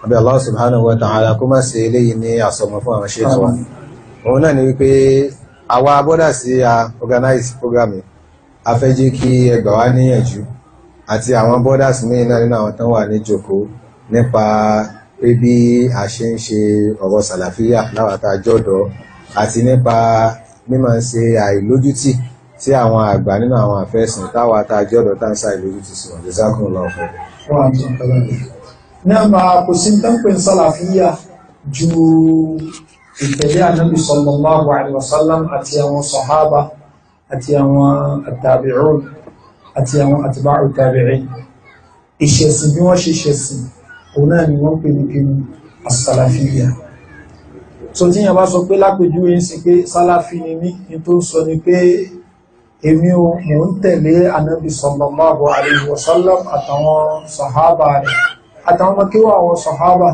Àbí Allah subhanahu wa ta'ala kó má ṣe eléyìí ní àsọmọ fún àwọn ṣéèkì wa. Òun náà ni wípé àwa bọ́dà sí a organize program yìí, a fẹ́ jẹ́ kí ẹ gbà wá níyànjú àti àwọn bọ́dà sí míì náà nínú àwọn tán wà ní jòkó nípa pé bí a ṣe ń ṣe ọ̀rọ̀ sàlàfíà láwa tá a jọ̀dọ̀ àti nípa mímọ̀ ṣe àìlójútì sí àwọn àgbà nínú àwọn àfẹ́sìn táwa tá a jọ̀dọ̀ tá ń ṣe àìlójútì sí wọn. Jazakumullahu khair. Náà máa kò sí tán pé sàlàfíà ju ìtẹ̀lé ànábì sallallahu alaihi wasallam àti àwọn sàhábà àti àwọn àtàbí'un àti àwọn àtibá'u tàbí'in. Ìṣẹ̀sìn bí wọ́n ṣe ṣẹ̀sìn, òun náà ni wọ́n pè ní kí as-salafiyya. So tí yẹn bá sọ pé lápèjúwe ń sin pé sálàfí ni mí, ní tó ń sọ ni pé èmi ò mò ń tẹ̀lé ànábì sallallahu alaihi wasallam àtàwọn sàhábà rẹ̀ àtàwọn ọmọkéwà àwọn sàhábà,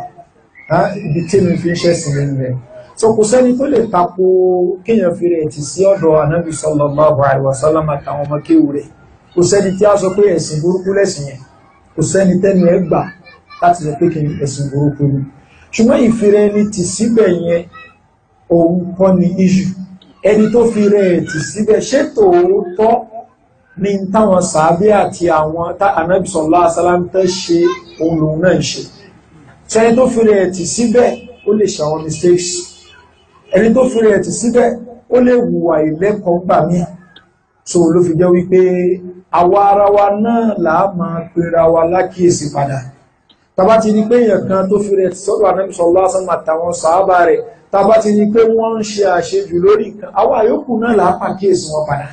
ibi tí mi fi ń ṣẹ̀sìn nínú rẹ̀. So kò sẹ́ni tó lè tako kéèyàn fi rẹ̀ tì sí ọ̀dọ̀ ànábì sallallahu alaihi wasallam àtàwọn ọmọkéwù rẹ̀. Kò sẹ́ni tí a sọ pé ẹ̀sìn burúkú lẹ̀sìn yẹn, kò sẹ́ni tẹ́nu ẹ̀ gbà láti sọ pé kí ni ẹ̀sìn burúkú ni. Ṣùgbọ́n ìfirẹ́ ẹni tì síbẹ̀ yẹn òun kọ́ ni issue. Ẹni tó fi rẹ̀ tì síbẹ̀ ṣé tòótọ́ ni táwọn sàábé àti àwọn ànábì sallallahu alaihi wasallam tẹ́ ṣe òun lòun náà ń ṣe. Ṣẹ́ni tó fi rẹ̀ tì síbẹ̀ ó lè ṣe àwọn mistakes. Ẹni tó fi rẹ̀ tì síbẹ̀ ó lè hùwà ìlẹ́kọ̀ọ́ gbà mí. So ló fi jẹ́ wípé àwa ara wa náà là á máa pera wa lákìyèsí padà. Tàbá ti ní pé èèyàn kan tó fi rẹ̀ sọ́dọ̀ Ànábì sallallahu alaihi wasallam àtàwọn sàábà rẹ̀, tàbá ti ní pé wọ́n ń ṣe àṣejù lórí nǹkan, àwa yòókù náà là á pàkíyèsí wọn padà.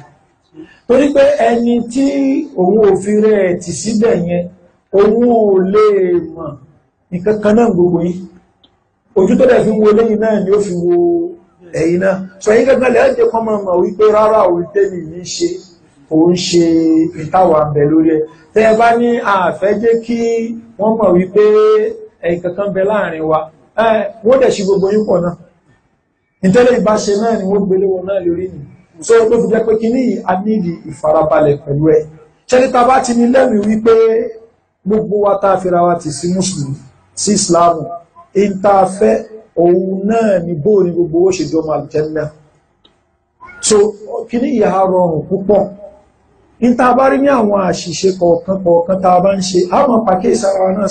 Torí pé ẹni tí òun ò fi rẹ̀ tì síbẹ̀ yẹn, òun ò lè mọ̀ nǹkan kan náà gbogbo yìí. Ojú tó dẹ̀ fi ń wo lẹ́yìn náà ni ó fi wo ẹ̀yìn náà. Sọ yín gẹ́gẹ́ lẹ́yìn jẹ́ kọ́ máa mọ̀ wípé rárá òun tẹ́lẹ̀ yìí ṣe òun ṣe ìtawà ń bẹ lórí ẹ̀. Tẹ́ ẹ bá ní àfẹ́ jẹ́ kí wọ́n mọ̀ wípé ẹ̀yìn kankan bẹ láàrin wa, wọ́n dẹ̀ ṣe gbogbo yín pọ̀ náà. Ìtẹ́lẹ̀ ìbáṣe náà ni wọ́n gbélé wọn náà lórí ni. So ló fi jẹ́ pé kí ní a nídi ìfarabalẹ̀ pẹ̀lú ẹ̀. Ṣẹ́ni ta bá ti ní lẹ́mìí wípé gbogbo wa tá a fira wa ti sí Mùsùlùmí, sí Ìsìláàmù, in tá a fẹ́ òun náà ni bóò ni gbogbo ó ṣe jọmọ àlùjánnà. So kí ní ìyá rọrùn púpọ̀. In tá a bá rí ní àwọn àṣìṣe kọ̀ọ̀kan kọ̀ọ̀kan tá a bá ń ṣe, a máa pàkíyèsí ara wa náà,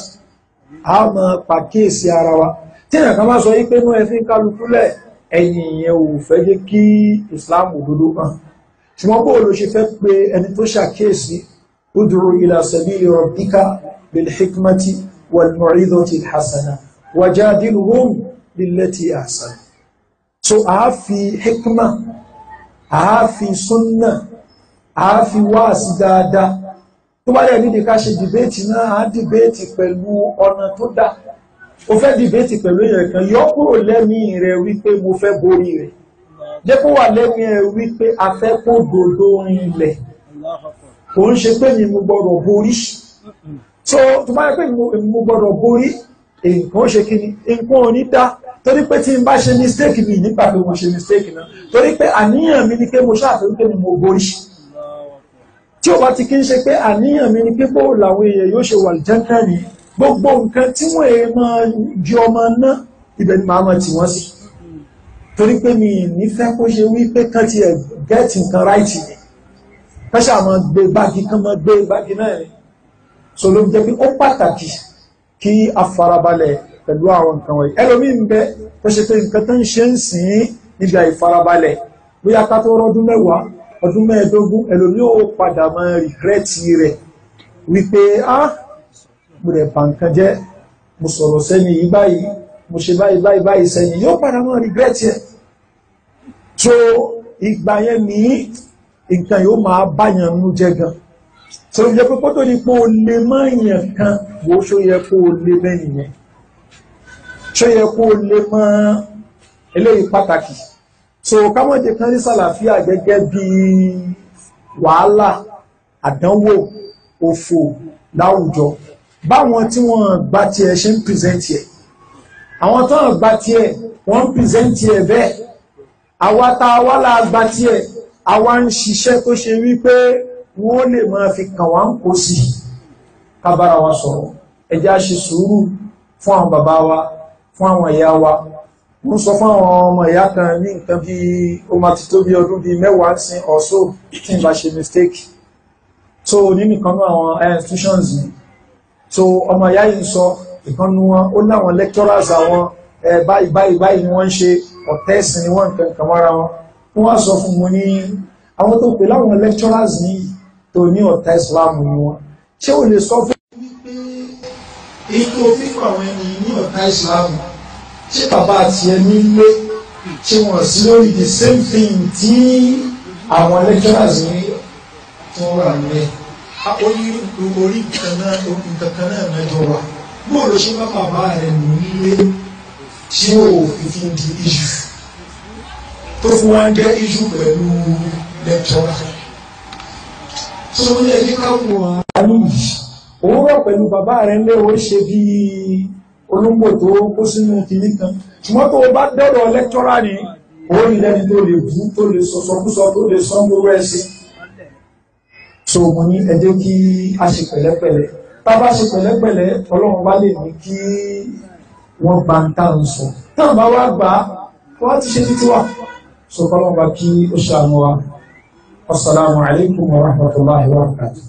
a máa pàkíyèsí ara wa. Tí èèyàn kan bá sọ wípé inú ẹ fi ń kálukú lẹ̀, ẹ̀yìn ìyẹn ò fẹ́ jẹ́ kí Islam òdodo hàn. Ṣùgbọ́n bóò ló ṣe fẹ́ pé ẹni tó ṣàkíyèsí, ud'u ila sabili rabbika bil hikmati wal mau'izati al hasana wajadilhum billati ahsan. So a fi hikma, a fi sunna, a fi wáàsí dáadáa. Tó bá dẹ̀ nídìí ká ṣe dìbéètì náà, a dìbéètì pẹ̀lú ọ̀nà tó dá. O fẹ́ dìbéètì pẹ̀lú èèyàn kan, yọ kúrò lẹ́mìí rẹ̀ wípé mo fẹ́ borí rẹ̀. Jẹ́ kó wà lẹ́mìí rẹ̀ wípé a fẹ́ kó dòdò rinlẹ̀. Kò ń ṣe pé mi mo gbọ́dọ̀ borí. So tó bá yẹ pé mo gbọ́dọ̀ borí, nǹkan ó ṣe kí ni, nǹkan ò ní dá. Torí pé tí n bá ṣe mistake mi nígbà pé mo ṣe mistake náà. Torí pé àníyàn mi ni pé mo ṣàfihàn pé mo borí. Tí ó bá ti kí ń ṣe pé àníyàn mi ni pé bó làwọn èèyàn yóò ṣe wà lìjánná ni, gbogbo nǹkan tí wọ́n èè máa ju ọmọ náà, ibẹ̀ ni màá máa tì wọ́n sí. Torí pé mi nífẹ̀ẹ́ kó ṣe wí pé kán ti ẹ̀ gẹ́ẹ̀tì nǹkan ráìtì ni. Kán ṣáà máa gbé báàgì, kán máa gbé báàgì náà ni. So ló jẹ́ pé ó pàtàkì kí a farabalẹ̀ pẹ̀lú àwọn nǹkan wọ̀nyí. Ẹlòmíì ń bẹ tó ṣe pé nǹkan tó ń ṣe ń sìn níbi àìfarabalẹ̀. Bóyá ká tó rọ́dún mẹ́wàá, ọdún mẹ́ẹ̀ẹ́dógún, ẹlòmíì ó padà máa rìgírẹ́tì rẹ̀ wípé á mo rẹ̀ bà nǹkan jẹ́, mo sọ̀rọ̀ sẹ́ni yìí báyìí, mo ṣe báyìí báyìí báyìí sẹ́yìn, yóò padà máa rìgírẹ́tì ẹ̀. So ìgbà yẹn ní nǹkan yóò máa báyàn nú jẹ́ gan. So ló jẹ́ pé kó tó di pé o lè mọ́ èèyàn kan, wo ṣó yẹ kó o lè mẹ́yìn yẹn, ṣó yẹ kó o lè mọ́ eléyìí pàtàkì. So kámọ̀jẹ̀ kan ní sàlàfíà gẹ́gẹ́ bí wàhálà, àdánwò, òfò láwùjọ. Báwọn tí wọ́n gba tiẹ̀ ṣe ń pìrìsẹ́ntì ẹ̀, àwọn tó ń gba tiẹ̀ wọ́n ń pìrìsẹ́ntì ẹ̀ bẹ́ẹ̀. Àwa tá a wá la gba tiẹ̀, àwa ń ṣiṣẹ́ tó ṣe wípé wọ́n lè máa fi kàn wá ń kó sí. Ká bára wa sọ̀rọ̀, ẹ jẹ́ á ṣe sùúrù, fún àwọn bàbá wa, fún àwọn ìyá wa. Mo ń sọ fún àwọn ọmọ ìyá kan ní nǹkan bí ó máa ti tó bí ọdún bíi 10 sí or so, tí n bá ṣe mistake. So nínú ìkan náà àwọn institutions ni. So ọmọ ìyá yìí ń sọ ìkan nu wọn, ó láwọn lecturers àwọn báyìí báyìí báyìí ni wọ́n ń ṣe, ọ̀tẹ́ẹ̀sì ni wọ́n, nǹkan kan mọ́ra wọn. Wọ́n wá sọ fún mo ní àwọn tó pè láwọn lecturers ní tó ní ọ̀tá Islam ni wọ́n. Ṣé o lè sọ fún wípé ètò fífọ àwọn ẹni ní ọ̀tá Islam, ṣé bàbá àti ẹni lé, ṣé wọ́n sí lórí the same thing tí àwọn lecturers ní tí wọ́n wà nílẹ̀? Ó ní orí nǹkan kan náà mẹ́jọ wà. Bóòlù ṣe bá bàbá rẹ̀ nù nílé tí ó fi di issue tó fún wa ń jẹ́ issue pẹ̀lú lecturer? Tó ní ẹni ká wọ àánú yìí, òun rọ̀ pẹ̀lú bàbá rẹ̀ ńlẹ́, ó ṣe bí olóńgbò tó kó sínú kinní kan, ṣùgbọ́n tó o bá dọ́dọ̀ lecturer ni, ó rí lẹ́ni tó lè bú, tó lè sọ̀sọ̀kúsọ, tó lè sọ gbogbo ẹ̀ sí. So mo ní ẹ jẹ́ kí a ṣe pẹ̀lẹ́pẹ̀lẹ́. Tá a bá ṣe pẹ̀lẹ́pẹ̀lẹ́, Ọlọ́run bá lè ní kí wọ́n gba ń tà ń sọ. Táwọn bá wá gbà á, wọ́n ti ṣe títí wà. So kọ́lọ́run bá kí ó ṣàánú wa. Assalamu alaikum wa rahmatullahi wa barakatuh.